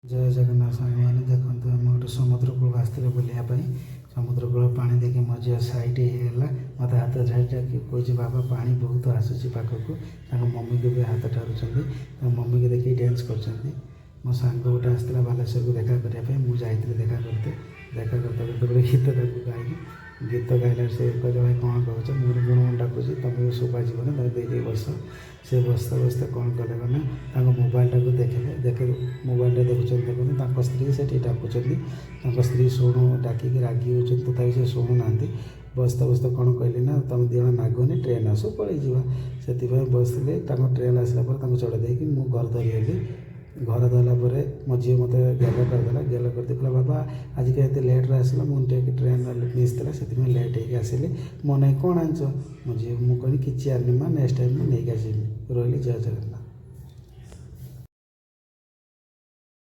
ଜୟ ଜଗନ୍ନାଥ ସାଙ୍ଗମାନେ। ଦେଖନ୍ତୁ, ଆମେ ଗୋଟେ ସମୁଦ୍ର କୂଳକୁ ଆସିଥିଲେ ବୁଲିବା ପାଇଁ। ସମୁଦ୍ର କୂଳ ପାଣି ଦେଖି ମୋ ଝିଅ ସାଇଟ୍ ହେଇଗଲା। ମୋତେ ହାତ ଝାଡ଼ି ଡାକି କହୁଛି, "ବାବା, ପାଣି ବହୁତ ଆସୁଛି ପାଖକୁ।" ତାଙ୍କ ମମିକୁ ବି ହାତ ଠାରୁଛନ୍ତି। ତାଙ୍କ ମମିକୁ ଦେଖିକି ଡ୍ୟାନ୍ସ କରୁଛନ୍ତି। ମୋ ସାଙ୍ଗ ଗୋଟେ ଆସିଥିଲା ବାଲେଶ୍ୱରକୁ ଦେଖା କରିବା ପାଇଁ। ମୁଁ ଯାଇଥିଲି ଦେଖା କରତେ। ଦେଖା କରତେ କରତେ ଗୋଟେ ଗୀତ ତାକୁ ଗାଇଲି। ଗୀତ ଗାଇଲା, ସେ କହିଲେ, "ଭାଇ, କ'ଣ କହୁଛ?" ମୁଁ ଗୁଣ ଗୁଣ ଡାକୁଛି, ତମକୁ ଶୁଭାଯିବନି, ତମେ ଦେଇକି ବସ। ସେ ବସତେ ବସତେ କ'ଣ କଲେ ନା, ତାଙ୍କ ମୋବାଇଲଟାକୁ ଦେଖିଲେ। ଦେଖେ, ମୋବାଇଲଟା ଦେଖୁଛନ୍ତି। ଦେଖନ୍ତୁ, ତାଙ୍କ ସ୍ତ୍ରୀ ସେଠି ଡାକୁଛନ୍ତି। ତାଙ୍କ ସ୍ତ୍ରୀ ଶୁଣୁ ଡାକିକି ରାଗି ହେଉଛନ୍ତି, ତଥାପି ସେ ଶୁଣୁନାହାନ୍ତି। ବସତେ ବସତେ କ'ଣ କହିଲି ନା, ତମେ ଦୁଇ ଜଣ ନାଗନି, ଟ୍ରେନ୍ ଆସୁ, ପଳେଇଯିବା। ସେଥିପାଇଁ ବସିଥିଲି। ତାଙ୍କ ଟ୍ରେନ୍ ଆସିଲା ପରେ ତାଙ୍କୁ ଚଢ଼େଇ ଦେଇକି ମୁଁ ଘର ଧରିଗଲି। ଘର ଧରିଲା ପରେ ମୋ ଝିଅ ମୋତେ ଗେଲ କରିଦେଲା। ଗେଲ କରିଦେଇ କହିଲା, "ବାବା, ଆଜି କାଇଁ ଏତେ ଲେଟ୍ରେ ଆସିଲ?" ମୁଁ ଟିକେ ଟ୍ରେନ୍ ମିସ୍ ଥିଲା, ସେଥିପାଇଁ ଲେଟ୍ ହେଇକି ଆସିଲି। ମୋ ନାଇଁ କ'ଣ ଆଣିଛ? ମୋ ଝିଅ, ମୁଁ କହିଲି, କିଛି ଆଣିନି ମା, ନେକ୍ସଟ ଟାଇମ୍ ମୁଁ ନେଇକି ଆସିବି। ରହିଲି, ଜୟ ଜଗନ୍ନାଥ।